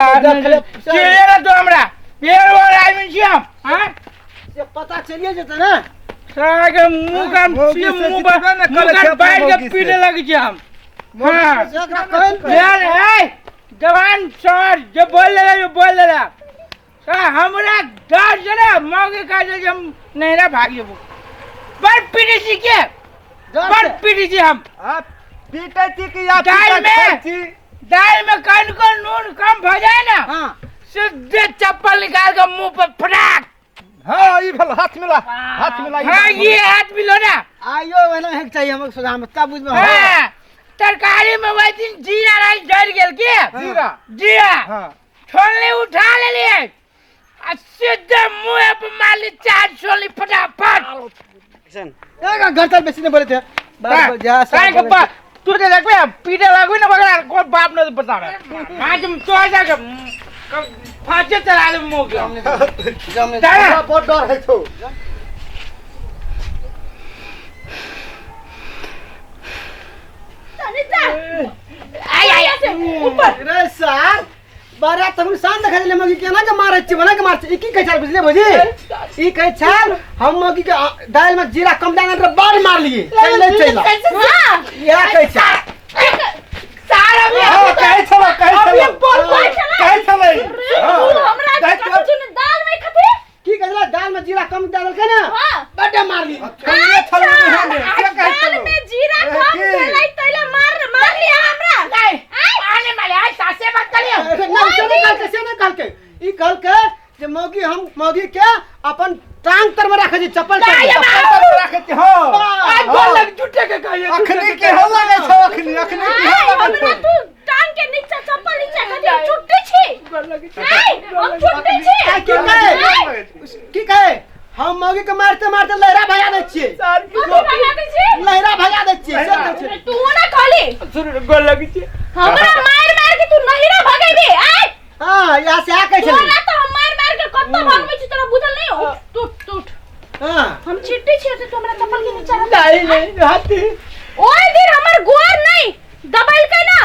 चिड़े तो हमरा पेड़ वाला आदमी छी हम। हाँ, से पता चलिए जेतै ने। सागे मुंह का मौगी से मुंह जितबे ने मुंह करै का छै अपना बैठ के मौगी से। पीटे लगी छी हम। हाँ। से ओकरा कहल। यार ए जवान सर जे बोल ले जो बोल ले सर हमरा डर छै ने मौगी का जे हम नहिरा भाग जेबो। बड़ पीटी छी के डर बड़ से। पीटी छी हम। आ पीटै छी कि या दालि पीटै में। खाइ छी? दाल में कनको नून कम भ जाए ना, हाँ। सीधे चप्पल निकाल के मुंह पर फटाक। हाँ, ई भेल, हाथ मिला, हाथ मिला। हाँ, ये हाथ मिलो ना। आइयो एना हेक चाहिए हमर सुधार में तब बुझबै। हाँ, तरकारी में वही दिन जीरा राई जड़ गेल के जीरा। जीरा। हाँ। छोलनी उठा ले लिए आ सीधे मुंह पर मार ली चार छोलनी फटाफट। एक घर चल, बेसी नहीं बोले थे। बार बार जा काहे के बा तू तो देखबे पीटे लगबे ना बगरा कोई बाप नहीं बतावे। आज हम तो जाके फाचे चला दे मुंह के। जमने। हमरा बहुत डर होइ छौ। आई आई ऊपर। रे सार बारा तब शान देखा दिले मगी केना के मारै छी, बना के मारै छी। ई की कहै छल बुझले भौजी? ई कहै छल हम मगी के दालि में जीरा कम डाल के बड़ मारलिए, चल ले चल। हाँ। इएह कहै छल। सारा भी हाँ, कहै छलौ, कहै अभी छलौ। बोल बोल छलै। कहै छलै। रे, हाँ। तू हमरा दालि कथी छौ ने, दाल में कथी? की कहै छल? दालि में जीरा कम डाल के ना हाँ। बड्ड मारली। छोड़िए छलौ ने, से कहै दाल छलौ। में जीरा ए, कम की? भेलै तैला मार मार लिया हमरा। नहीं आय। आने वाले आज सासे बात करियो। अरे ना, से नहीं कहलकै, से नहीं कहलकै। ई कहलकै जे मौगी हम मौगी के अपन टांग तर में राखै छी, चप्पल तर में। नहीं, चप्पल तर राखै छी, हाँ। आज बोल लग झूठे के कहिए। अखनी केहन लागै छौ, अखनी अखनी आय, केहन लागै हमरा छौ? तू टांग के नीचा चप्पल नीचा कथी हम छुट्टी छी? आय, हम छुट्टी छी। आय, की कहै? आय, की कहै? हम मौगी के मारते मारते लहरा भगा दै छियै। कथी भगा दै छी? लहरा भगा दै छियै, से कहै छै। तू ना कहली। सुन गोल लगी छी। हमरा मार मार के तू नहिरा भगेबी। आय। हाँ, यहाँ से आ कहै छलै। तोरा तो हम मार मार के कत्तो भगबै छी तोरा बुझल नहीं हो। टूट टूट। हाँ। हम चिट्टी छियै से तू हमरा चप्पल के नीचा रख। नहीं नहीं हाथी। ओइ दिन हमर गोर नहीं दबैलकै ना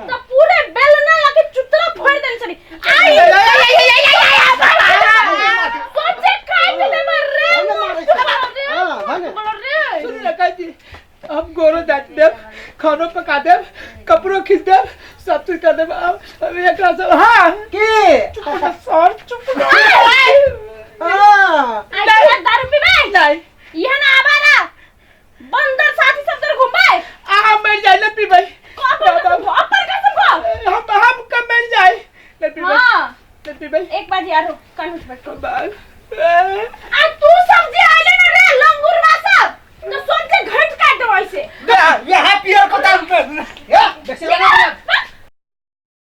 त पूरे बेलना लगे चुतरा फोड़ देने छली। आइ आई, आई, आई, आई, आई, आई, बाबा। सोचे काट देबा रे। भाने मारै छै। हाँ, भाने। बोलो रे। सुन लगा जी, हम गोरो जात देब, खानो पका देब, कपड़ो खींच देब, सब चीज कर देब। अब एकरा सब हाँ की? चुप रह, सर चुप रह। हाँ। आइ तोरा दारू पीबै? नहीं। इहे ना आवारा बंदर साथी सब तोर घुमबै। आ हम मर जाए न पीबै। अपन कसम खो, अपन कसम खो। हम कब मर जाए न पीबै। हाँ। न पीबै। एक बार यारो कान उठ बैठ। बाप। आ